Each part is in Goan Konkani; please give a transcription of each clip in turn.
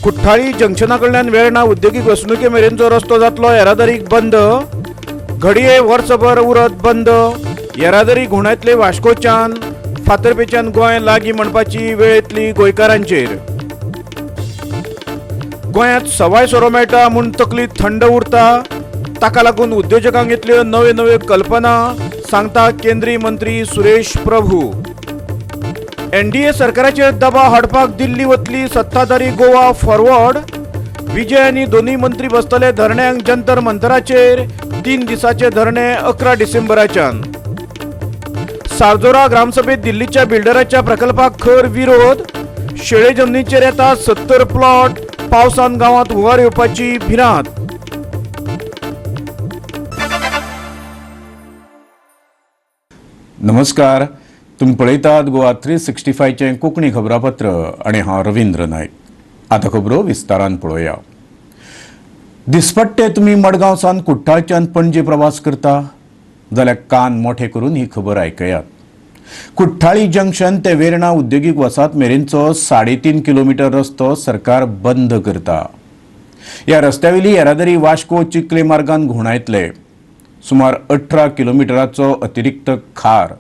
कुठ्ठाळी जंक्शना कडल्यान वेर्णा उद्देगीक वसणुके मेरेनचो रस्तो जातलो येरादारीक बंद. घडये वर्सभर उरत बंद. येरादारी घुंवडायतले वास्कोच्यान फातर्पेच्यान गोंय लागीं म्हणपाची वेळ येतली गोंयकारांचेर. गोंयांत सवाय सोरो मेळटा म्हूण तकली थंड उरता, ताका लागून उद्योजकांक येतल्यो नव्यो नव्यो कल्पना, सांगता केंद्रीय मंत्री सुरेश प्रभू. एनडीए सरकाराचेर दबाव हाडपाक दिल्ली वतली सत्ताधारी गोवा फॉरवर्ड. विजय आनी दोनूय मंत्री बसतले धरण्यांक जंतर मंतराचेर. 3 दिसाचे धरणे 11 डिसेंबराच्यान. सारजोरा ग्रामसभेत दिल्लीच्या बिल्डराच्या प्रकल्पाक खर विरोध. शेळे जमनीचेर येता 70 प्लॉट. पावसान गांवांत हुंवार येवपाची भिरांत. नमस्कार, तुमी पळयतात गोवा 365चें कोंकणी खबरापत्र आनी हांव रवींद्र नायक. आतां खबरो विस्तारान पळोवया. दिसपट्टे तुमी मडगांव सावन कुठ्ठाळच्यान पणजे प्रवास करता जाल्यार कान मोठे करून ही खबर आयकयात. कुठ्ठाळी जंक्शन ते वेर्णा उद्देगीक वसाहत मेरेनचो 3.5 किलोमिटर रस्तो सरकार बंद करता. ह्या रस्त्यावेली येरादारी वास्को चिखले मार्गान घुंवडायतले. सुमार 18 किलोमिटराचो अतिरिक्त खार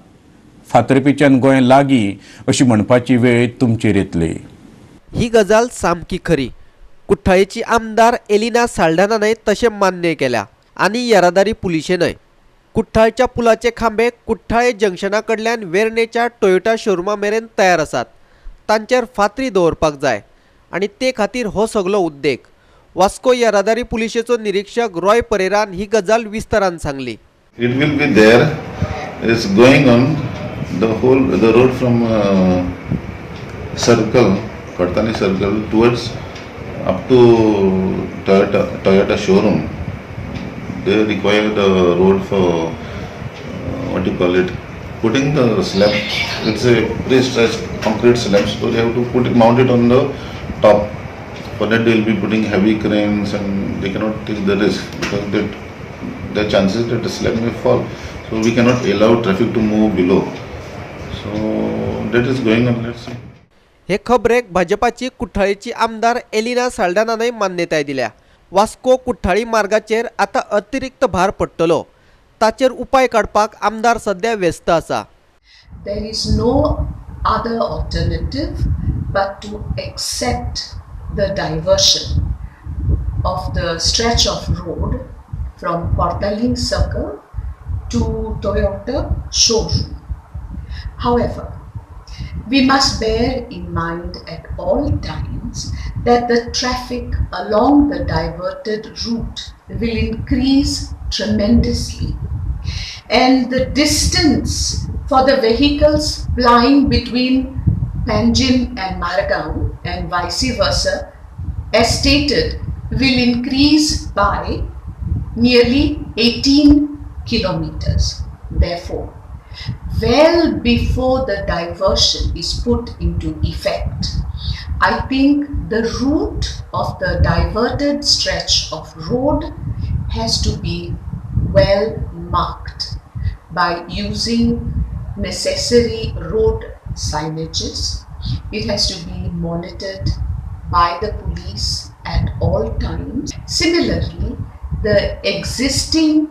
फातर्पेच्यान गोंय लागीं अशी म्हणपाची वेळ तुमचेर येतली. ही गजाल सामकी खरी. कुठ्ठाळेची आमदार एलिना साल्डानानय तशें मान्य केल्या आनी येरादारी पुलिशेनय. कुठ्ठाळच्या पुलाचे खांबे कुठ्ठाळे जंक्शना कडल्यान वेर्णेच्या टोयोटा शोरुमा मेरेन तयार आसात. तांचेर फातरी दवरपाक जाय आनी ते खातीर हो सगलो उद्देग. वास्को येरादारी पुलिशेचो निरीक्षक रॉय परेरान ही गजाल विस्तारान सांगली. It will be there. It's going on the whole the road from circle, Cortalim circle towards up to Toyota showroom. They require the road for what you call it, putting the slab. It's a pre-stretched concrete slab, so they have to put it, mount it on the top. For that they will be putting heavy cranes and they cannot take the risk because that the chances that the slab may fall. So we cannot allow traffic to move below. So that is going on. Let's see. हे खबरेक भाजपाची कुठ्ठाळेची आमदार एलिना साल्डानानय मान्यताय दिल्या. वास्को कुठ्ठाळी मार्गाचेर आतां अतिरिक्त भार पडटलो, ताचेर उपाय काडपाक आमदार सध्या व्यस्त आसा. There is no other alternative but to accept the diversion of the stretch of road from Cortalim Circle to Toyota showroom. However, we must bear in mind at all times that the traffic along the diverted route will increase tremendously, and the distance for the vehicles plying between Panjim and Margao and vice versa, as stated, will increase by nearly 18 kilometers. Therefore, well before the diversion is put into effect, I think the route of the diverted stretch of road has to be well marked by using necessary road signages. It has to be monitored by the police at all times. Similarly, the existing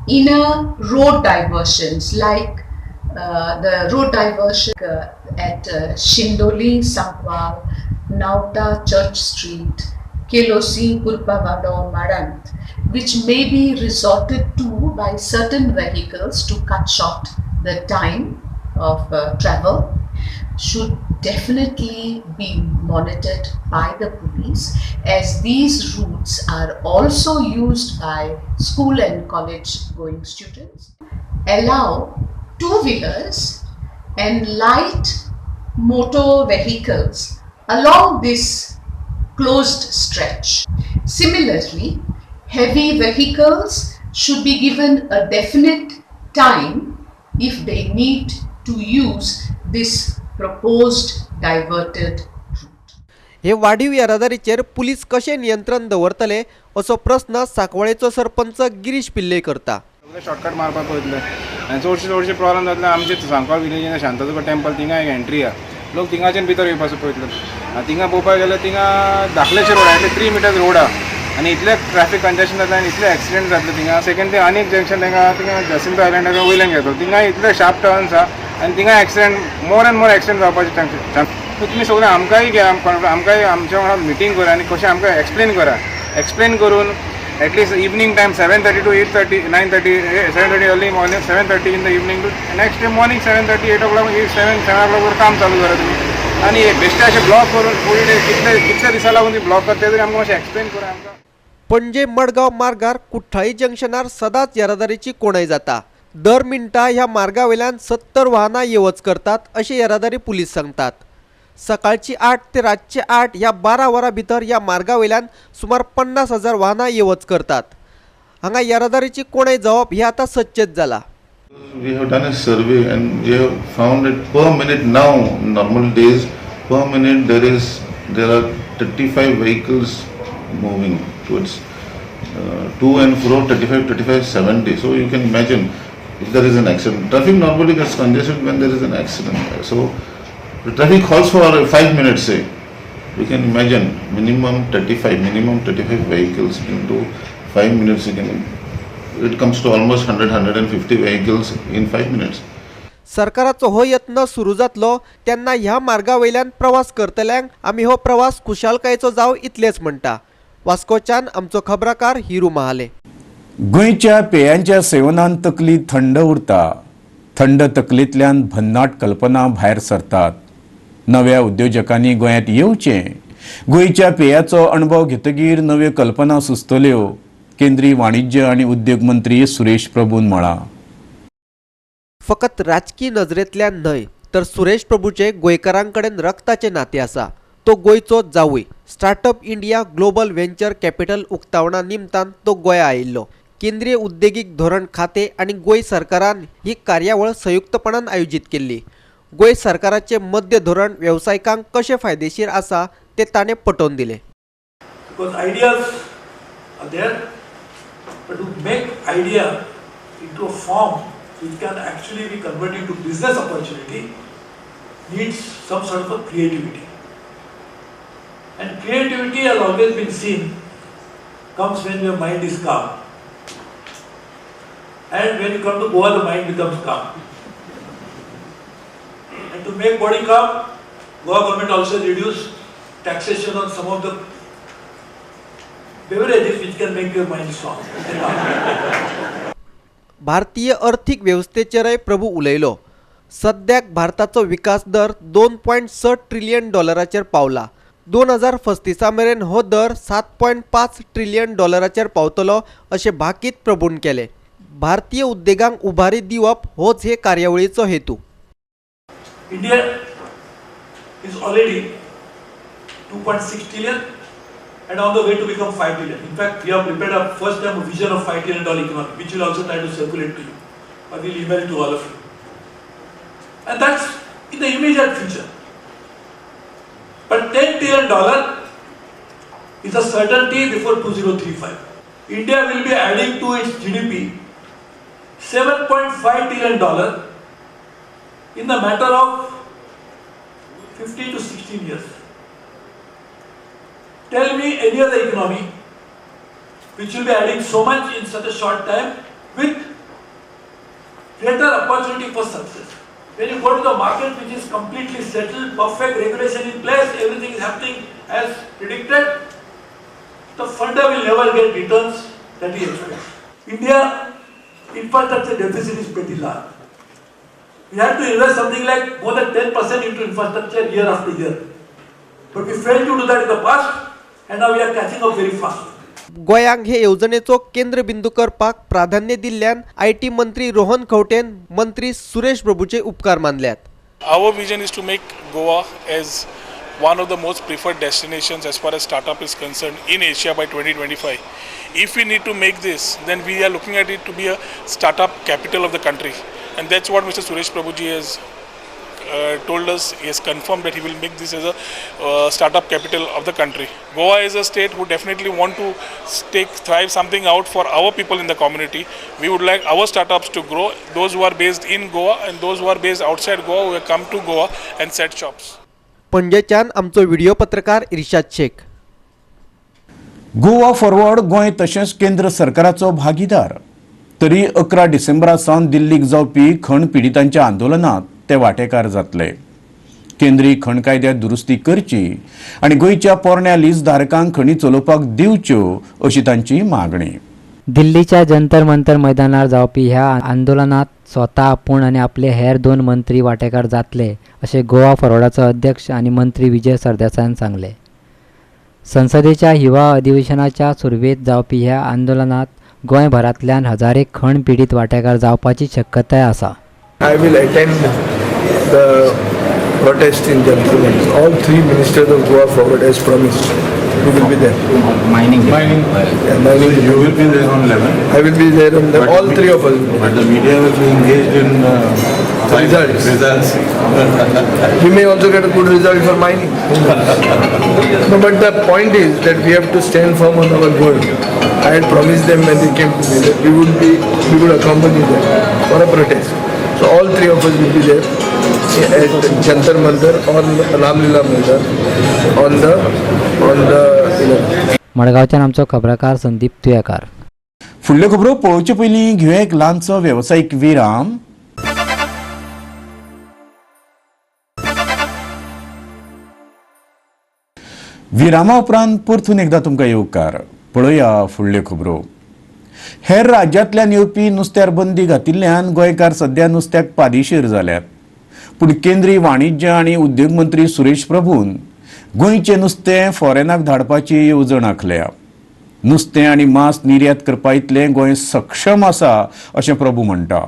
inner road diversions like the road diversion at Shindoli, Sankwal, Nauta Church Street, Kelosi, Kurpavado, Marant, which may be resorted to by certain vehicles to cut short the time of travel, should definitely be monitored by the police, as these routes are also used by school and college going students. Allow two-wheelers and light motor vehicles along this closed stretch. Similarly, heavy vehicles should be given a definite time if they need to use this proposed diverted route. हे वाढीव येरादारीचेर पुलीस कशें नियंत्रण दवरतले असो प्रस्न सांकवाळेचो सरपंच गिरीश पिल्ले करता. शॉर्टकट मारपाक पळयतले आनी चडशे चडशे प्रॉब्लम जातले आमचे सांकवाळ विलेजीन शांतादुर्गा टेम्पल थिंगा एक एंट्री आहा, लोक थिंगाच्यान भितर येवपाचो पळयतले थिंगा पळोवपाक गेल्यार थिंगा धाकलेशे रोड आहा, 3 मिटर्स रोड आहा आनी इतले ट्रॅफिक कंजेशन जातलें आनी इतले एक्सिडंट जातले थिंगा. सेकंड थिंग, आनी एक जंक्शन तांकां थिंगा जासिंतो आयलंड वयल्यान घेतलो, थिंगा इतले शार्प टर्न्स आहा आनी थिंगा accident, more and more accident जावपाचे चान्स. सो तुमी सगळे आमकांय घे, आमकांय आमच्या वांगडा मिटींग करा आनी कशें आमकां एक्सप्लेन करा. एक्सप्लेन करून at least evening time 7:30 to 8:30, 9:30, 7:30 early morning, 7:30 in the evening to next day morning 7:30, 8 o'clock, 7 7 o'clock काम चालू करा तुमी. आनी बेश्टे अशें ब्लॉक करून फुडले कितले कितले दिसा लागून ती ब्लॉक करता तरी आमकां मातशें एक्सप्लेन करा आमकां. पणजे मडगांव मार्गार कुठ्ठाळी जंक्शनार सदांच येरादारीची कोंडय जाता. दर मिनटा ह्या मार्गावेल्यान 70 वाहनां येवच करतात अशें येरादारी पुलीस सांगतात. सकाळची 8 ते रातचे 8 ह्या 12 वरां भितर ह्या मार्गावेल्यान सुमार 50,000 वाहनां येवच करतात. हांगा येरादारीची कोंडय जावप हें आतां सदचेंच जाला. We have done a survey and we have found that per minute now, normal days, per minute there are 35 vehicles moving towards to and fro, 35, 35, 70. So you can imagine if there is an accident. Traffic normally gets congested when there is an accident. So the traffic halts for 5 minutes, say. We can imagine minimum 35, minimum 35 vehicles into 5 minutes. You can it comes to almost 100, 150 vehicles in 5 minutes. सरकाराचो हो यत्न सुरू जातलो तेन्ना ह्या मार्गावयल्यान प्रवास करतल्यांक आमी हो प्रवास खुशालकायेचो जावं इतलेंच म्हणटा. वास्कोच्यान आमचो खबराकार हिरू महाले. गोंयच्या पेयांच्या सेवनान तकली थंड उरता. थंड तकलेंतल्यान भन्नाट कल्पना भायर सरतात. नव्या उद्योजकांनी गोंयांत येवचें. गोंयच्या पेयाचो अणभव घेतगीर नव्यो कल्पना सुचतल्यो, केंद्रीय वाणिज्य आनी उद्योग मंत्री सुरेश प्रभून म्हळां. फकत राजकी नजरेंतल्यान न्हय तर सुरेश प्रभूचे गोंयकारां कडेन रक्ताचें नातें आसा. तो गोंयचो जावूय. Startup India global venture capital उक्तावणा निमतान तो गोंया आयिल्लो. केंद्रीय उद्देगीक धोरण खातें आनी गोंय सरकारान ही कार्यावळ संयुक्तपणान आयोजीत केल्ली. गोंय सरकाराचें मद्य धोरण वेवसायिकांक कशें फायदेशीर आसा तें ताणें पटोवन दिलें. Because ideas are there, but to make idea into a form which can actually be converted into business opportunity needs some sort of a creativity. And creativity has always been seen comes when your mind is calm. And when you come to Goa, the mind becomes calm. And to make body calm, Goa government also reduced taxation on some of the beverages which can make your mind strong and calm. भारतीय अर्थीक वेवस्थेचेरय प्रभू उलयलो. सद्याक भारताचो विकास दर 2.6 ट्रिलियन डॉलराचेर पावला. 2035 मेरेन हो दर 7.5 ट्रिलियन डॉलराचेर पावतलो अशें भाकीत प्रभून केलें. भारतीय उद्देगांक उभारी दिवप होच हे कार्यावळीचो हेतू. India is already 2.6 trillion and on the way to become 5 trillion. In fact, we have prepared a first time a vision of $5 trillion economy, which we'll also try to circulate to you. I will email to all of you. And that's in the immediate future. But $10 trillion is a certainty before 2035. India will be adding to its GDP $7.5 trillion in the matter of 15 to 16 years. Tell me any other economy which will be adding so much in such a short time with greater opportunity for success. When you go to the market which is completely settled, perfect regulation in place, everything is happening as predicted, the funder will never get returns that he expects. India infrastructure deficit is pretty large. We have to invest something like more than 10% into infrastructure year after year. But we failed to do that in the past, and now we are catching up very fast. गोंयांक हे येवजणेचो केंद्रबिंदू करपाक प्राधान्य दिल्ल्यान IT मंत्री रोहन खंवटेन मंत्री सुरेश प्रभूचे उपकार मानल्यात. Our vision is to make Goa as one of the most preferred destinations as far as startup is concerned in Asia by 2025. If we need to make this, then we are looking at it to be a startup capital of the country. And that's what Mr. Suresh Prabhuji has told us. He has confirmed that he will make this as a startup capital of the country. Goa is a state who definitely want to take thrive something out for our people in the community. We would like our startups to grow, those who are based in Goa and those who are based outside Goa who have come to Goa and set shops. पणजेच्यान आमचो व्हिडिओ पत्रकार इर्शाद शेख. गोवा फॉरवर्ड गोंय तशेंच केंद्र सरकाराचो भागीदार तरी 11 डिसेंबरा सावन दिल्लीक जावपी खण पिडितांच्या आंदोलनात ते वांटेकार जातले. केंद्रीय खण कायद्यात दुरुस्ती करची आनी गोंयच्या पोरण्या लीज धारकांक खणी चलोवपाक दिवच्यो अशी तांची मागणी. दिल्लीच्या जंतर मंतर मैदानार जावपी ह्या आंदोलनात स्वता आपूण आनी आपले हेर 2 मंत्री वांटेकार जातले अशें गोवा फॉरवर्डाचो अध्यक्ष आनी मंत्री विजय सरदेसायान सांगलें. संसदेच्या हिवा अधिवेशनाच्या सुरवेत जावपी ह्या आंदोलनात गोंयभरांतल्यान हजारे खण पिडीत वांटेकार जावपाची शक्यताय आसा. I will attend the protest in Jantar Mantar. All 3 ministers of Goa Forward, as promised, we will be there. Mining. Mining. Yeah, mining. So you will be there on 11? I will be there on the, all 3 of us. But the media will be engaged in results. Results. We may also get a good result for mining. No, but the point is that we have to stand firm on our word. I had promised them when they came to me that we would accompany them for a protest. So all 3 of us will be there at Jantar Mantar or Ramlila Maidan on the 11th. मडगांवच्यान आमचो खबराकार संदीप तुयेकार. फुडल्यो खबरो पळोवचे पयलीं घेवया एक ल्हानसो वेवसायीक विराम. विरामा उपरांत परतून एकदा तुमकां येवकार. पळोवया फुडल्यो खबरो. हेर राज्यांतल्यान येवपी नुस्त्यार बंदी घातिल्ल्यान गोंयकार सद्या नुस्त्याक पादिशेर जाल्यात. पूण केंद्रीय वाणिज्य आनी उद्योग मंत्री सुरेश प्रभून गोंयचें नुस्तें फॉरेनाक धाडपाची येवजण आंखल्या. नुस्तें आनी मांस निर्यात करपा इतलें गोंय सक्षम आसा अशें प्रभू म्हणटा.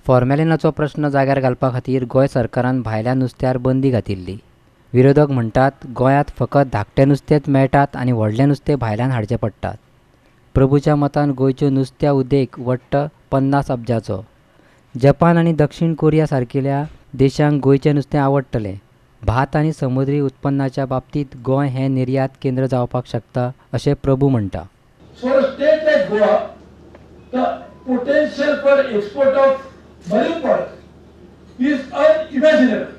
फॉर्मेलिनाचो प्रश्न जाग्यार घालपा खातीर गोंय सरकारान भायल्या नुस्त्यार बंदी घातिल्ली. विरोधक म्हणटात गोंयांत फकत धाकटें नुस्तेंच मेळटात आनी व्हडलें नुस्तें भायल्यान हाडचें पडटात. प्रभूच्या मतान गोंयच्यो नुस्त्या उद्देग वट्ट 50 अब्जाचो. जपान आनी दक्षिण कोरिया सारकिल्या देशांक गोंयचें नुस्तें आवडटलें. भात आनी समुद्री उत्पन्नाच्या बाबतींत गोंय हें निर्यात केंद्र जावपाक शकता अशें प्रभू म्हणटा. For a state like Goa, the potential for export of marine products is unimaginable.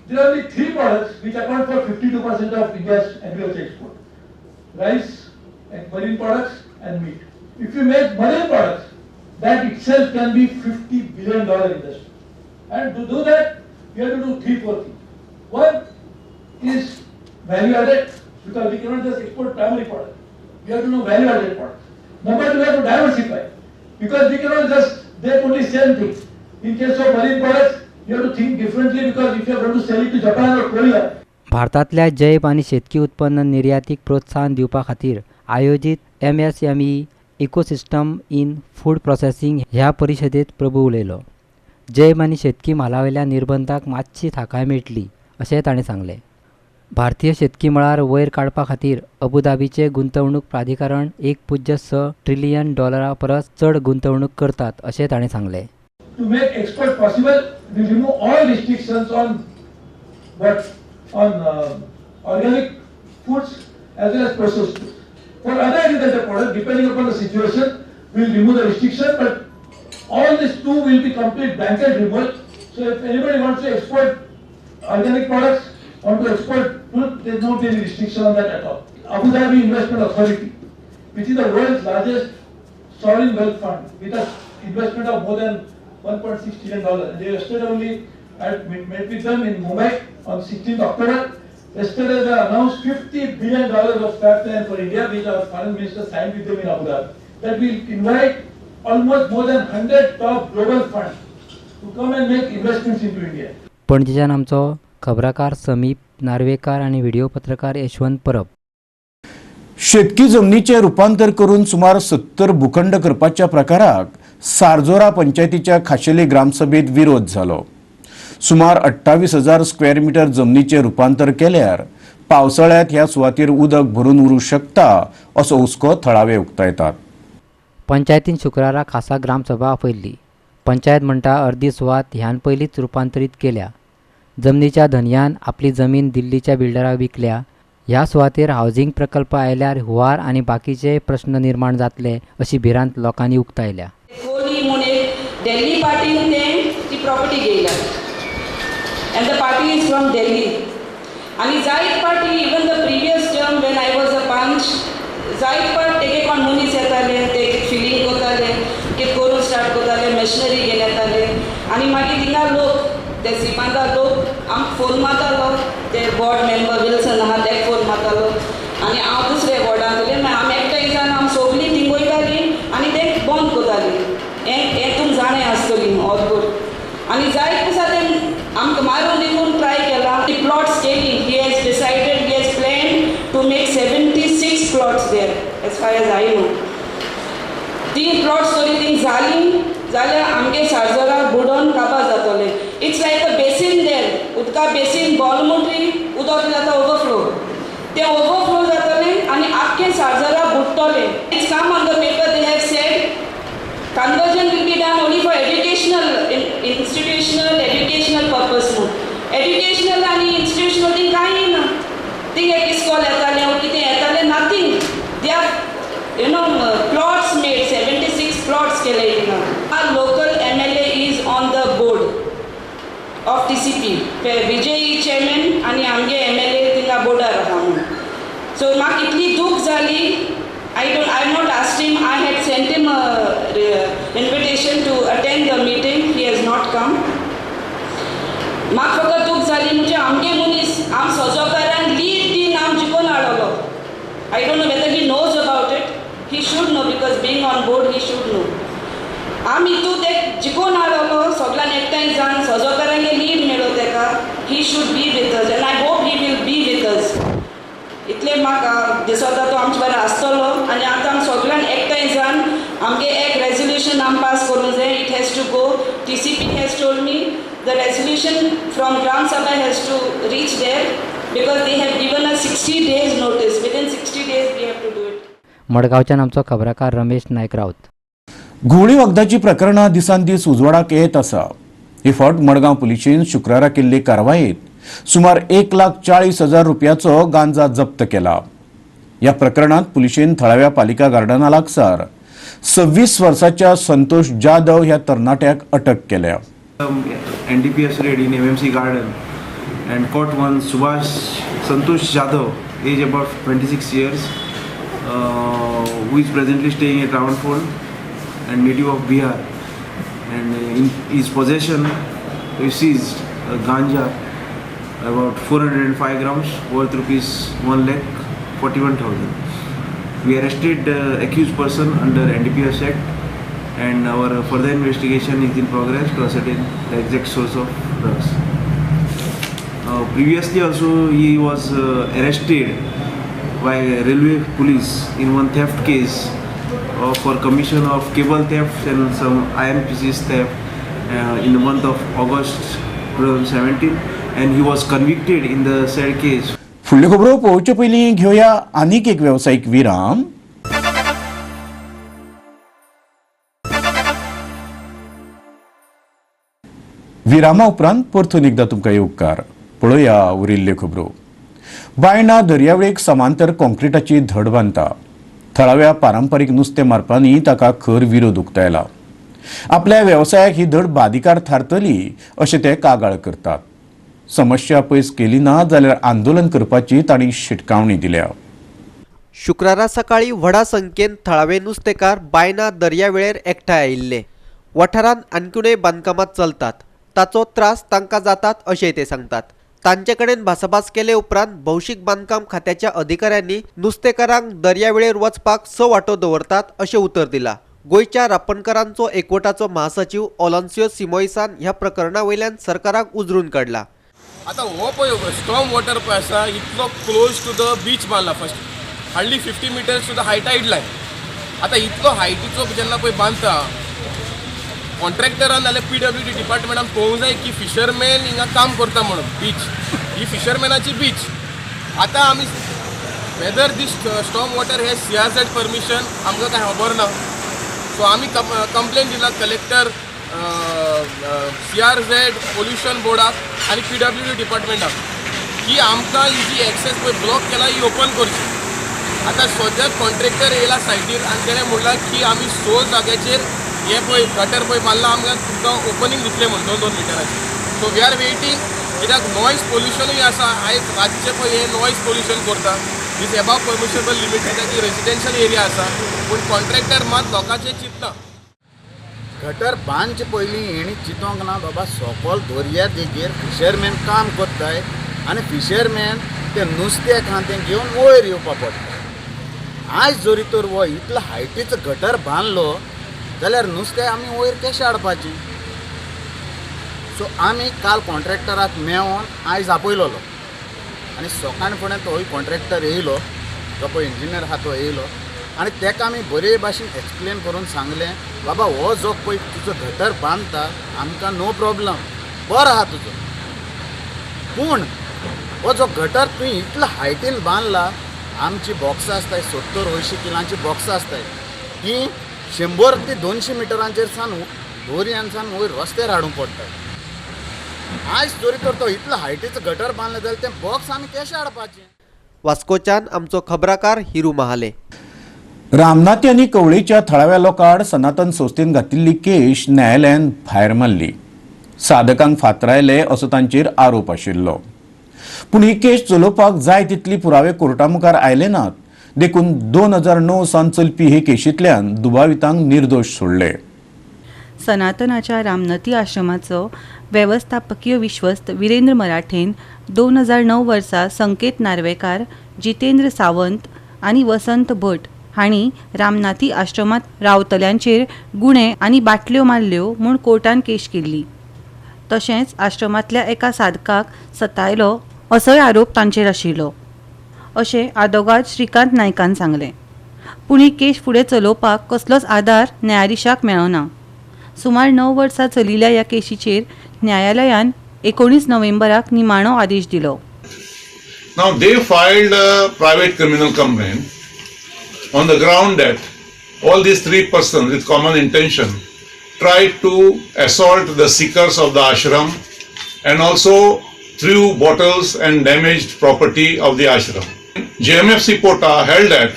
There are only 3 products which account for 52% of India's agriculture export: rice, and marine products, and meat. If you make marine products, that itself can be $50 billion industry. And to do that, you have to do 3-4 things. One is value added, because we cannot just export primary products. We have to do value added products. Number 2, we have to diversify, because we cannot just make only same thing. In case of marine products, you have to think differently, because if you are going to sell it to Japan or Korea. भारतांतल्या जैव आनी शेतकी उत्पन्न निर्यातीक प्रोत्साहन दिवपा खातीर आयोजीत MSME ecosystem in food processing ह्या परिशदेंत प्रभू उलयलो. जैव आनी शेतकी म्हालावयल्या निर्बंधाक मात्शी थाकाय मेळटली अशें ताणें सांगलें. भारतीय शेतकी मळार वयर काडपा खातीर अबुधाबीचें गुंतवणूक प्राधिकरण 1.6 ट्रिलियन डॉलरा परस चड गुंतवणूक करतात अशें ताणें सांगलें. To make export possible, we remove all restrictions on organic foods as well as processed foods. For other agriculture products, depending upon the situation, we will remove the restriction, but all these 2 will be complete blanket removal. So if anybody wants to export organic products, want to export food, there is no any restriction on that at all. Abu Dhabi Investment Authority, which is the world's largest sovereign wealth fund with an investment of more than $1.6 trillion. And they yesterday only, I met with them in Mumbai on 16th October. Yesterday they announced $50 billion of FAB plan for India, which our foreign minister signed with them in Abu Dhabi. That will invite almost more than 100 top global funds to come and make investments into India. पणजेच्यान आमचो खबराकार समीप नार्वेकार आनी व्हिडिओ पत्रकार यशवंत परब. शेतकी जमनीचें रुपांतर करून सुमार 70 भूखंड करपाच्या प्रकाराक सारजोरा पंचायतीच्या खाशेली ग्रामसभेत विरोध जालो. सुमार 28,000 स्क्वेअर मीटर जमनीचें रुपांतर केल्यार पावसाळ्यांत ह्या सुवातेर उदक भरून उरूंक शकता असो हुस्को थळावे उक्तायतात. पंचायतीन शुक्रारा खासा ग्रामसभा आपयल्ली. पंचायत म्हणटा अर्दी सुवात ह्यान पयलींच रुपांतरीत केल्या. जमनीच्या धनयान आपली जमीन दिल्लीच्या बिल्डराक विकल्या. ह्या सुवातेर हावजींग प्रकल्प आयल्यार हुंवार आनी बाकीचे प्रश्न निर्माण जातले अशी भिरांत लोकांनी उक्तायल्या. कोहली म्हूण एक दिल्ली पार्टीन ते ती property घेयल्या and the party is from Delhi. आनी जायत पाटी even the previous term when I was a panch जायत पाट तेगे कोण मनीस येताले ते फिलींग करताले कितें करूंक स्टार्ट करताले मशिनरी घेवन येताले आनी मागीर थिंगा लोक ते सिमांता लोक आमकां फोन मारतालो ते वॉर्ड मेंबर विल्सन आहा तेका फोन मारतालो आनी हांव दुसरे वॉर्डांतले मागीर आमी एकठांय जावन आमी सोगलीं थिंग वयतालीं आनी ते बंद करतालीं. हें हें तुमी जाणें आसतलीं ऑल गुड. आनी जायत दिसा ते आमकां मारून दिकून ट्राय केला ती प्लॉट्स केली. He has decided he has plan to make 76 plots there as far as I know. ती प्लॉट्स तरी थिंग जालीं जाल्यार आमगे सारजोरा बुडोन काबार जातोलें. It's like a basin there. उदका बेसीन बॉल मोटरी उदक जाता ओवरफ्लो तें ओवरफ्लो जातलें आनी आख्खें सारजोरा बुडटलें. It's come on the paper they have said conversion will be done only for educational, institutional, educational purpose म्हूण. एड्युकेशनल आनी इन्स्टिट्युशनल थिंग कांय ना. थिंग एक इस्कॉल येतालें वो कितें येतालें nothing. They are you know plots made 76 plots केले थिंगा. Our local MLA is on the board of TCP. Vijay chairman आनी आमगे MLA थिंगा बोर्डार आहा म्हूण. सो म्हाका इतली दूख जाली. I have not asked him. I had sent him a invitation to attend the meeting. He has not come. म्हाका फकत दूख जाली म्हणजे आमगे मनीस आम सजोकारान लीड दीन आम जिकोन हाडलो. I don't know whether he knows about it. He should know because being on board he should know. आमी हितू ते जिकोन हाडलो सगळ्यान एकठांय जावन सजोकारांगे लीड मेळो तेका. He should be with us and I hope he will be with us. इतलें म्हाका दिसता तो आमचे बरें आसतलो आनी आतां आमी सगळ्यान एकठांय जावन आमगे एक रेजोल्युशन आमी पास करूंक जाय. It has to go. TCP has told me the resolution from Gram Sabha has to reach there because they have given a 60 days notice. Within 60 days we have to do it. मडगांवच्यान आमचो खबराकार रमेश नायक राऊत. घुंवळी वखदाची प्रकरणां दिसान दीस उजवाडाक येत आसा. ही फावट मडगांव पुलिशेन शुक्रारा केल्ली कारवायेत सुमार 1,40,000 रुपयाचो गांजा जप्त केला. ह्या प्रकरणात पुलिशेन थळाव्या पालिका गार्डना लागसार 26 वर्साच्या संतोष जाधव ह्या तरणाट्याक अटक केल्या. NDPS raid in MMC Garden and caught one Subhash Santosh Jadhav, age about 26 years, who is presently staying at Ravanford and native of Bihar. And in his possession, we seized ganja about 405 grams worth rupees 1,41,000. We arrested accused person under NDPS Act and our further investigation is in progress to ascertain the exact source of drugs. Previously also he was arrested by railway police in one theft case for commission of cable theft and some IMPC's theft in the month of August 2017 and he was convicted in the said case. फुडल्यो खबरो पळोवचे पयलीं घेवया आनीक एक वेवसायीक विराम. विरामा उपरांत परतून एकदां तुमकां येवकार. पळोवया उरिल्ल्यो खबरो. बायणा दर्यावेळेक समांतर कॉन्क्रिटाची धड बांदता. थळाव्या पारंपारीक नुस्तें मारपांनी ताका खर विरोध उक्तायला. आपल्या वेवसायाक ही धड बादिकार थारतली अशें ते कागाळ करतात. समस्या पयस केली ना जाल्यार आंदोलन करपाची तांणी शिटकावणी दिल्या. शुक्रारा सकाळी व्हडा संख्येन थळावे नुस्तेकार बायणा दर्यावेळेर एकठांय आयिल्ले. वाठारांत आणकुनय बांदकामां चलतात ताचो त्रास तांकां जातात अशें ते सांगतात. तांचे कडेन भासाभास केले उपरांत भौशीक बांदकाम खात्याच्या अधिकाऱ्यांनी नुस्तेकारांक दर्यावेळेर वचपाक 6 वाटो दवरतात अशें उतर दिलां. गोंयच्या रापणकारांचो एकवटाचो महासचीव ओलान्सियो सिमोयसान ह्या प्रकरणा वयल्यान सरकाराक उजरून काडला. आतां हो पळय स्टॉर्म वॉटर पळय आसा इतलो क्लोज टू the beach बांदला. First hardly 50 metres to the high tide line. आतां इतलो हायटीचो जेन्ना पळय बांदता कॉन्ट्रॅक्टरान नाल्यार PWD डिपार्टमेंटान पळोवंक जाय की फिशरमॅन हिंगा काम करता म्हणून. बीच ही फिशरमॅनाची बीच. आतां आमी whether this storm water has CRZ permission आमकां कांय खबर ना. सो आमी कंप्लेन दिला कलेक्टर, CRZ, pollution बोर्डाक आनी PWD डिपार्टमेंटाक की आमकां ही जी एक्सेस पळय ब्लॉक केला ही ओपन करची. आतां सद्याक कॉन्ट्रॅक्टर येयला सायटीर आनी तेणें म्हणलां की आमी 6 जाग्याचेर हे पळय गटर पळय बांदला आमकां तुमकां ओपनींग दितले म्हूण 2-2 मिटराचेर. So we are waiting. कित्याक नॉयज पोल्युशनूय आसा. आयज रातचें पळय हें नॉयज पोल्युशन करता, is above permissible limit, कित्याक ही रेजिडेन्शियल एरिया आसा, पूण कॉन्ट्रॅक्टर मात लोकांचें चिंतना. गटर बांदचे पयलीं हेणी चिंतोंक ना बाबा सोकोल दर्या देगेर फिशरमॅन काम करताय आनी फिशरमॅन ते नुस्त्याक आहा तें घेवन वयर येवपा पडटा. आयज जरी तर हो इतलो हायटीचो गटर बांदलो जाल्यार नुस्तें आमी वयर कशें हाडपाचें? सो आमी काल कॉन्ट्रॅक्टराक मेळोन आयज आपयलोलो आनी सकाळ फुडें तोय कॉन्ट्रॅक्टर येयलो, जो पळय इंजिनियर आहा तो येयलो आनी तेका आमी बरे भाशेन एक्सप्लेन करून सांगलें, बाबा हो जो पळय तुजो गटर बांदता आमकां नो प्रॉब्लम, बरो आहा तुजो, पूण हो जो गटर तुवें इतलो हायटीन बांदला, आमची बॉक्सां आसताय 70-80 किलांची बॉक्सां आसताय, तीं 100 ते 200 मिटरांचेर सावन दोरयान सावन वयर रस्त्यार हाडूंक पडटा. आयज जरी तर तो इतलो हायटीचो गटर बांदलो जाल्यार तें बॉक्स आमी कशें हाडपाचें? वास्कोच्यान आमचो खबराकार हिरू महाले. रामनाथी आनी कवळेच्या थळाव्या लोकांआड सनातन संस्थेन घातिल्ली केश न्यायालयान भायर मारली. साधकांक फातरायले असो तांचेर आरोप आशिल्लो, पूण ही केश चलोवपाक जाय तितली पुरावे कोर्टा मुखार आयले नात, देखून 2009 सावन चलपी हे केशींतल्यान दुबावितांक निर्दोश सोडले. सनातनाच्या रामनती आश्रमाचो वेवस्थापकीय विश्वस्त विरेंद्र मराठेन 2009 वर्सा संकेत नार्वेकार, जितेंद्र सावंत आनी वसंत भट हांणी रामनाथी आश्रमांत रावतल्यांचेर गुणे आनी बाटल्यो मारल्यो म्हूण कोर्टान केश केल्ली. तशेंच आश्रमांतल्या एका साधकाक सतायलो असोय आरोप तांचेर आशिल्लो, अशें आदोगाद श्रीकांत नायकान सांगलें. पूण ही केश फुडें चलोवपाक कसलोच आदार न्यायाधिशाक मेळना. सुमार 9 वर्सां चलिल्ल्या ह्या केशीचेर न्यायालयान 19 नोव्हेंबराक निमाणो आदेश दिलो. Now they filed a private criminal complaint on the ground that all these three persons with common intention tried to assault the seekers of the ashram and also threw bottles and damaged property of the ashram. JMFC Pota held that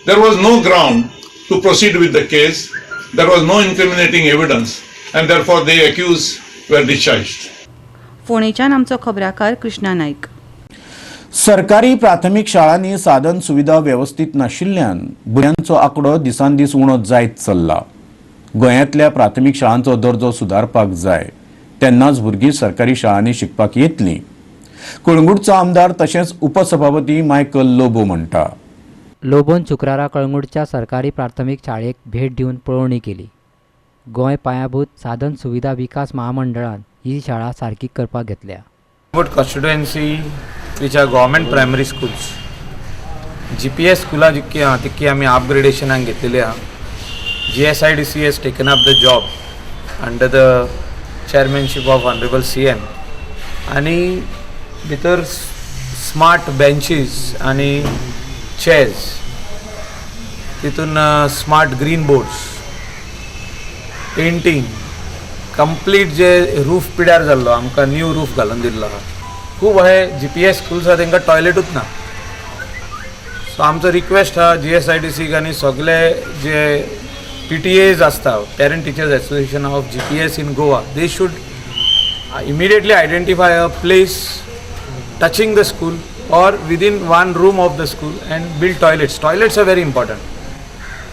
there was no ground to proceed with the case, there was no incriminating evidence, and therefore the accused were discharged. फोंडेच्यान आमचो खबराकार कृष्णा नाईक. सरकारी प्राथमीक शाळांनी साधन सुविधा व्यवस्थीत नाशिल्ल्यान भुरग्यांचो आंकडो दिसान दीस उणो जायत चल्ला. गोंयांतल्या प्राथमीक शाळांचो दर्जो सुदारपाक जाय, तेन्नाच भुरगीं सरकारी शाळांनी शिकपाक येतलीं. कळंगूटचो आमदार तशेंच उपसभापती मायकल लोबो म्हणटा. लोबोन शुक्रारा कळंगूटच्या सरकारी प्राथमीक शाळेक भेट दिवन पळोवणी केली. गोंय पायाभूत साधन सुविधा विकास महामंडळान ही शाळा सारकी करपाक घेतल्या. Constituency which are government primary schools, GPS स्कुलां जितकी आहा तितकी आमी अपग्रेडेशनाक घेतलेली आहा. GSIDC has taken up the job under the chairmanship of honourable CM आनी भितर स्मार्ट बेंचीस आनी चेयर्स, तितून smart green boards, painting, complete जे रूफ पिड्यार जाल्लो आमकां न्यू रूफ घालून दिल्लो आहा. खूब अशे जीपीएस स्कुल्स आहा तांकां टॉयलेटूच ना. सो आमचो रिक्वेस्ट आहा GSIDC आनी सगळे जे PTAs आसता, parent teachers association of GPS in Goa, they should immediately identify a place touching the school or within one room of the school and build toilets. Toilets are very important.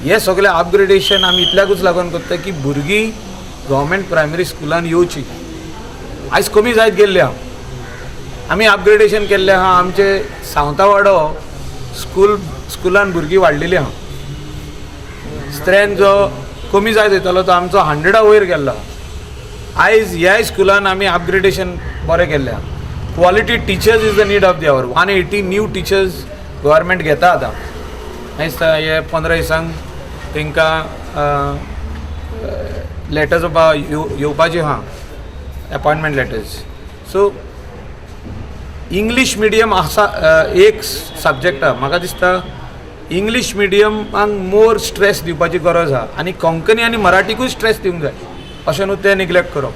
हे सगळे अपग्रेडेशन आमी इतल्याकूच लागून करता की भुरगीं गव्हर्मेंट प्रायमरी स्कुलान येवची. आयज कमी जायत गेल्ले आहा. आमी अपग्रेडेशन केल्लें आहा. आमचे सावंतावाडो स्कुलान भुरगीं वाडलेली आहा. स्ट्रेंथ जो कमी जायत वयतालो तो आमचो 100 वयर गेल्लो आहा. आयज ह्याय स्कुलान आमी अपग्रेडेशन बरें केल्लें आहा. Quality teachers is the need of the hour. 180 new teachers government घेता आतां. दिसता हे 15 दिसांक तांकां लेटर्स येवपाची आहा, appointment letters. So English medium आसा एक सब्जेक्ट आहा. म्हाका दिसता इंग्लीश मिडियमाक मोर स्ट्रेस दिवपाची गरज आहा आनी कोंकणी आनी मराठीकूय स्ट्रेस दिवंक जाय, अशें न्हू तें निग्लेक्ट करप.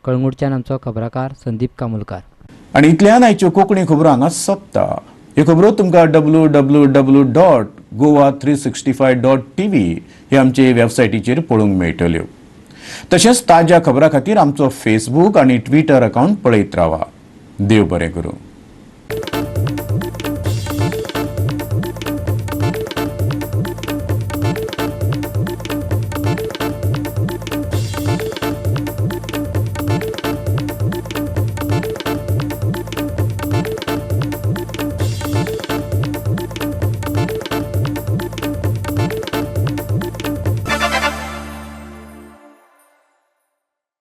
कळंगूटच्यान आमचो खबराकार संदीप कामुलकार. आनी इतल्यान आयच्यो कोंकणी खबरो हांगा सोंपता. ह्यो खबरो तुमकां www.goa365.tv हे आमचे वेबसायटीचेर पळोवंक मेळटल्यो. तशेंच ताज्या खबरां खातीर आमचो फेसबूक आनी ट्विटर अकावंट पळयत रावा. देव बरें करूं.